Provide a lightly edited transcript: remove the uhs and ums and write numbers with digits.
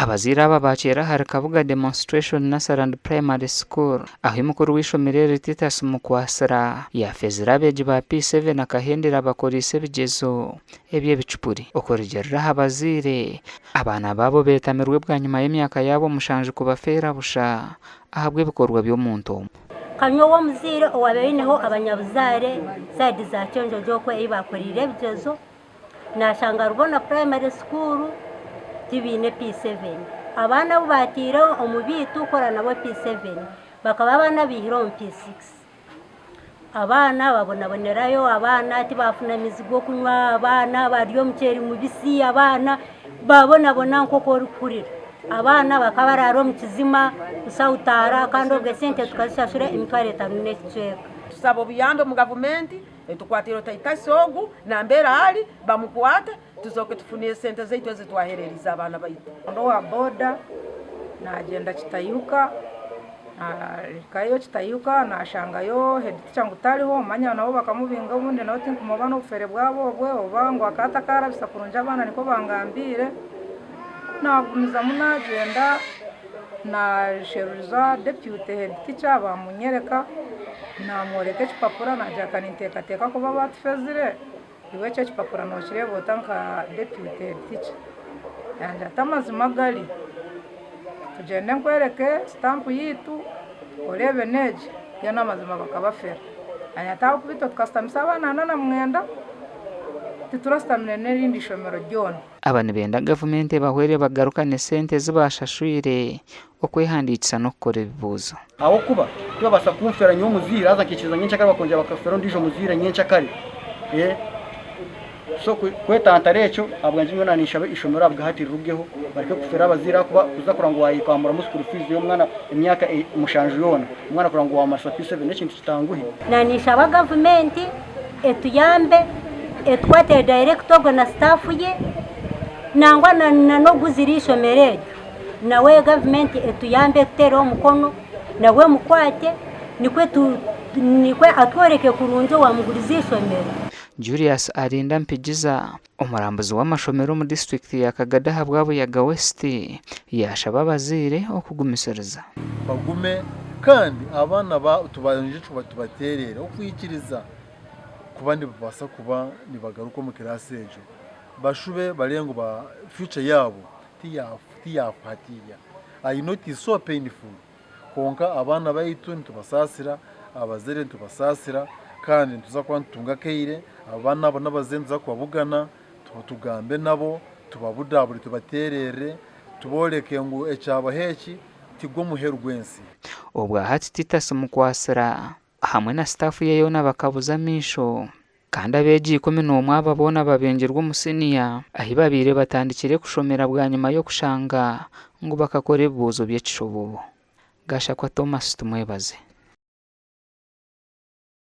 Abazaire aba baakyera ahari Kabuga Demonstration Nursery and Primary School ahu mukuru w'eishomero eri Titus Mukwasira yaafeezire abeegi ba P7 akahendera abakoreise ebigyezo eby'ebicupuri. Okurugiirira aha bazaire, abaana baabo beetamirwe bwanyima y'emyaka yaabo mushanju kubafeera busha ahabw'ebikorwa by'omuntu omwe. Nka nyowe omuzaire owaabaire aineho abanyabuzaare sayidi za Kyenjojo okwe ei baakoreire ebigyezo, Naashanga Rubona Primary School tibaine P7. Abaana abu baataire omu baitu kukora nabo P7 bakaba abaana abaihire omu P6. Abaana babonabonerayo, abaana tibafuna maizi g'okunywa, abaana barya omuceeri mubisi, abaana babonabona nk'oku orikuhurira. Abaana bakaba baraara omu kizima kusawutaara kandi obwo esente tukazishashura emitwaro etaano n'ekicweka. Tusaba obuyambi omu gavumenti Etukwatire Titus ogu nambere ali, bamukwate, tuzooke tufune esente zaitu ezi twahereriize abaana baitu. Ndi owa boda nagyenda Kitayuka nahikayo Kitayuka nashangayo head teacher ngu tariho manya nabo bakamubinga obundi nabo tinkumanya oba nobufere bwabo obwe oba ngu akaba atakarabisa kurungi abaana nikwo bangambiire. Nagumizamu nagyenda nasheruriza deputy head teacher bamunyereka. Naamworeka ekipapura naagira ka ninteekateeka kuba baatufezire, iwe ekyo ekipapura nookireeba ota nka deputy head teacher? Yangira ati amazima gari tugyende nkwereke sitampu yaitu oreebe n'egi, mbwenu amazima bakabafera. Naanye ati ahabw'okuba itwe tukasitamisa abaana ana na mwenda, titurasitamire n'erindi ishomero ryona. Aba nibenda gavumenti ebahwere bagarukane sente ezi baashashwire okwehandiikisa n'okukora ebibuuzo. Ahabw'okuba tibabaasa kunfeera nyowe omuzaire, haza nkaikiriza nyencakare bakongyera bakafeera ondiijo muzaire nyencakare. So kwetantara ekyo, ahabwangye nyowe naninshaba eishomero ahabwahati rirugeho bareke kufeera abazaire ahakuba kuza kureba ngu wayekwamuramu school fees y'omwana emyaka mushanju yoona, omwana kureba ngu wamumarisa P7 n'ekintu kitanguhi. Naninshaba gavumenti etuyambe etukwatire dayirekita ogwo na sitaafu ye nangwa na n'oguzire eishomero eryo nawe gavumenti etuyambe etuteereho omukono nawe emukwate nikwo nikwo atworeke kurungi owamugurize eishomero. Julius Arinda Mpigiza, omurambuzi w'amashomero omu disiturikiti ya Kagadi ahabwa Buyaga West yaashaba abazaire okugumisiriza. Bagume kandi abaana tubanje tubateerere okwikiriza kuba nibabaasa kuba nibagaruka omu kiraasi egyo bashube bareebe ngu future yaabo tiyaafa hatiiya. I know it is so painful kwonka abaana baitu nitubasaasira, abazaire nitubasaasira kandi nituza kuba nitutunga akaire abaana abo n'abazaire nituza kubabugana tugambe nabo tubabudabure tubateerere tubooreke ngu ekyabaho eki tigwo muheru gw'ensi. Obwahati Titus Mukwasira hamwe na sitaafu ye yoona bakabuza amaisho kandi abeegi 11 aba boona babingirwe omu siniya ahi babaire batandikire kushomera bwanyima y'okushanga ngu bakakora ebibuuzo by'ekishobobo. Gashakwa Thomas Tumwebaze.